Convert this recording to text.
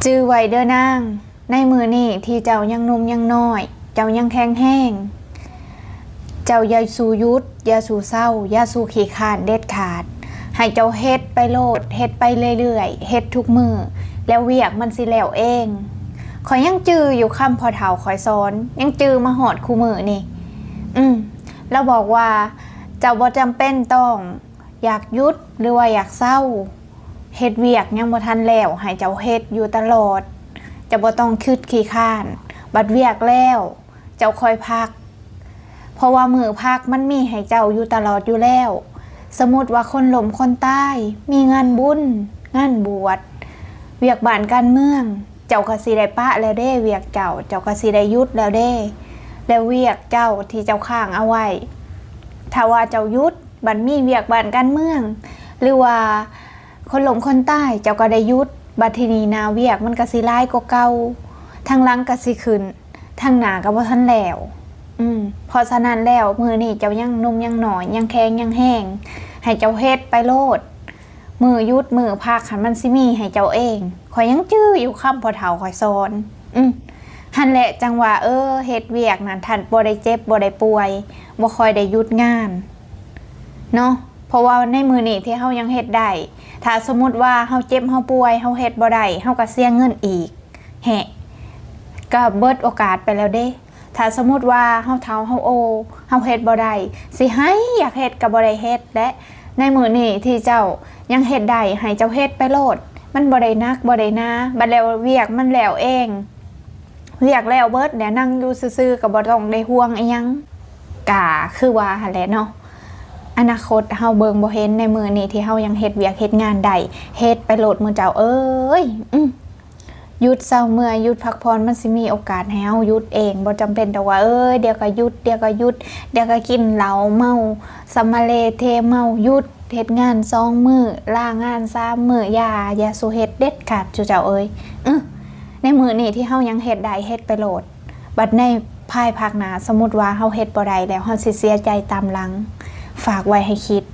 ຈື່ໄວ້ເດີນາງ, ໃນມື້ນີ້ທີ່ເຈົ້າຍັງໜຸ່ມຍັງນ້ອຍ, ເຈົ້າຍັງແຂງແຮງ, ເຈົ້າຢ່າສູ່ຢຸດ, ຢ່າສູ່ເຊົາ, ຢ່າສູ່ຂີ້ຄ້ານເດັດຂາດ. ໃຫ້ເຈົ້າເຮັດໄປໂລດ, ເຮັດໄປເລື້ອຍໆ, ເຮັດທຸກມື້, ແລ້ວວຽກມັນຊິແລ້ວເອງ. ຂ້ອຍຍັງຈື່ຢູ່ຄຳພໍ່ເຖົ້າຂ້ອຍສອນ, ຍັງຈື່ມາຮອດຄູ່ມື້ນີ້. ອືມ, ລາວບອກວ່າ ເຈົ້າບໍ່ຈຳເປັນຕ້ອງ ຢາກຢຸດ ຫຼືວ່າຢາກເຊົາ, ເຮັດວຽກຍັງບໍ່ທັນແລ້ວ ໃຫ້ເຈົ້າເຮັດຢູ່ຕະຫຼອດ. ເຈົ້າບໍ່ຕ້ອງຄິດຂີ້ຄ້ານ, ບັດວຽກແລ້ວ ເຈົ້າຄ່ອຍພັກ, ເພາະວ່າມື້ພັກມັນມີໃຫ້ເຈົ້າຢູ່ຕະຫຼອດຢູ່ແລ້ວ. ສົມມຸດວ່າຄົນລົ້ມຄົນຕາຍ, ມີງານບຸນ, ງານບວດ, ວຽກບ້ານການເມືອງ, ເຈົ້າກໍຊິໄດ້ປະແລ້ວເດ້ວຽກເຈົ້າ, ເຈົ້າກໍຊິໄດ້ຢຸດແລ້ວເດ້. ແລ້ວວຽກເຈົ້າທີ່ເຈົ້າຄ້າງເອົາໄວ້, ຖ້າວ່າເຈົ້າຢຸດ, ບັດມີວຽກບ້ານການເມືອງ ຫຼືວ່າຄົນລົ້ມຄົນຕາຍ ເຈົ້າກໍໄດ້ຢຸດ. ບັດທີນີ້ນະ ວຽກມັນກໍຊິຫຼາຍກວ່າເກົ່າ, ທາງຫຼັງກໍຊິຂຶ້ນ, ທາງໜ້າກໍບໍ່ທັນແລ້ວ. ອືມ, ເພາະສະນັ້ນແລ້ວ ມື້ນີ້ເຈົ້າຍັງໜຸ່ມຍັງນ້ອຍ, ຍັງແຂງຍັງແຮງ, ໃຫ້ເຈົ້າເຮັດໄປໂລດ. ມື້ຢຸດມື້ພັກຫັ້ນມັນຊິມີໃຫ້ເຈົ້າເອງ. ຂ້ອຍຍັງຈື່ຢູ່ຄຳພໍ່ເຖົ້າຂ້ອຍສອນ. ອືມ, ຫັ້ນແຫຼະ ຈັ່ງວ່າ ເອີ ເຮັດວຽກນັ້ນ ທ່ານບໍ່ໄດ້ເຈັບບໍ່ໄດ້ປ່ວຍ, ບໍ່ຄ່ອຍໄດ້ຢຸດງານເນາະ. ເພາະວ່າໃນມື້ນີ້ທີ່ເຮົາຍັງເຮັດໄດ້, ຖ້າສົມມຸດວ່າເຮົາເຈັບເຮົາປ່ວຍ, ເຮົາເຮັດບໍ່ໄດ້, ເຮົາກໍເສຍເງິນອີກ. ແຮະ, ກໍເບິດໂອກາດໄປແລ້ວເດ້. ຖ້າສົມມຸດວ່າເຮົາເຖົ້າເຮົາໂອ, ເຮົາເຮັດບໍ່ໄດ້, ຊິໃຫ້ຢາກເຮັດກໍບໍ່ໄດ້ເຮັດແຫຼະ. ໃນມື້ນີ້ທີ່ເຈົ້າຍັງເຮັດໄດ້, ໃຫ້ເຈົ້າເຮັດໄປໂລດ. ມັນບໍ່ໄດ້ໜັກ, ບໍ່ໄດ້ໜາ. ບັດແລ້ວວຽກມັນແລ້ວເອງ. ວຽກແລ້ວເບິດ, ແລ້ວນັ່ງຢູ່ຊື່ໆ ກໍບໍ່ຕ້ອງໄດ້ຫ່ວງອີ່ຫຍັງ. ກະຄືວ່າຫັ້ນແຫຼະເນາະ, ອະນາຄົດເຮົາເບິ່ງບໍ່ເຫັນ. ໃນມື້ນີ້ທີ່ເຮົາຍັງເຮັດວຽກເຮັດງານໄດ້, ເຮັດໄປໂລດໝູ່ເຈົ້າເອີຍ. ອືມ. ຢຸດເຊົາເມື່ອຍ, ຢຸດພັກຜ່ອນ, ມັນຊິມີໂອກາດໃຫ້ເຮົາຢຸດເອງ. ບໍ່ຈຳເປັນຕ້ອງວ່າ ເອີຍ ດຽວກໍຢຸດ, ດຽວກໍຢຸດ, ດຽວກໍກິນເຫຼົ້າເມົາ, ສຳມະເລເທເມົາ, ຢຸດເຮັດງານສອງມື້, ລາງານສາມມື້. ຢ່າ, ຢ່າສູ່ເຮັດເດັດຂາດ ຈຸເຈົ້າເອີຍ. ອື, ໃນມື້ນີ້ທີ່ເຮົາຍັງເຮັດໄດ້, ເຮັດໄປໂລດ. ບັດໃນພາຍພາກໜ້າ, ສົມມຸດວ່າເຮົາເຮັດບໍ່ໄດ້ແລ້ວ, ເຮົາຊິເສຍໃຈຕາມຫຼັງ. ຝາກໄວ້ໃຫ້ຄິດ.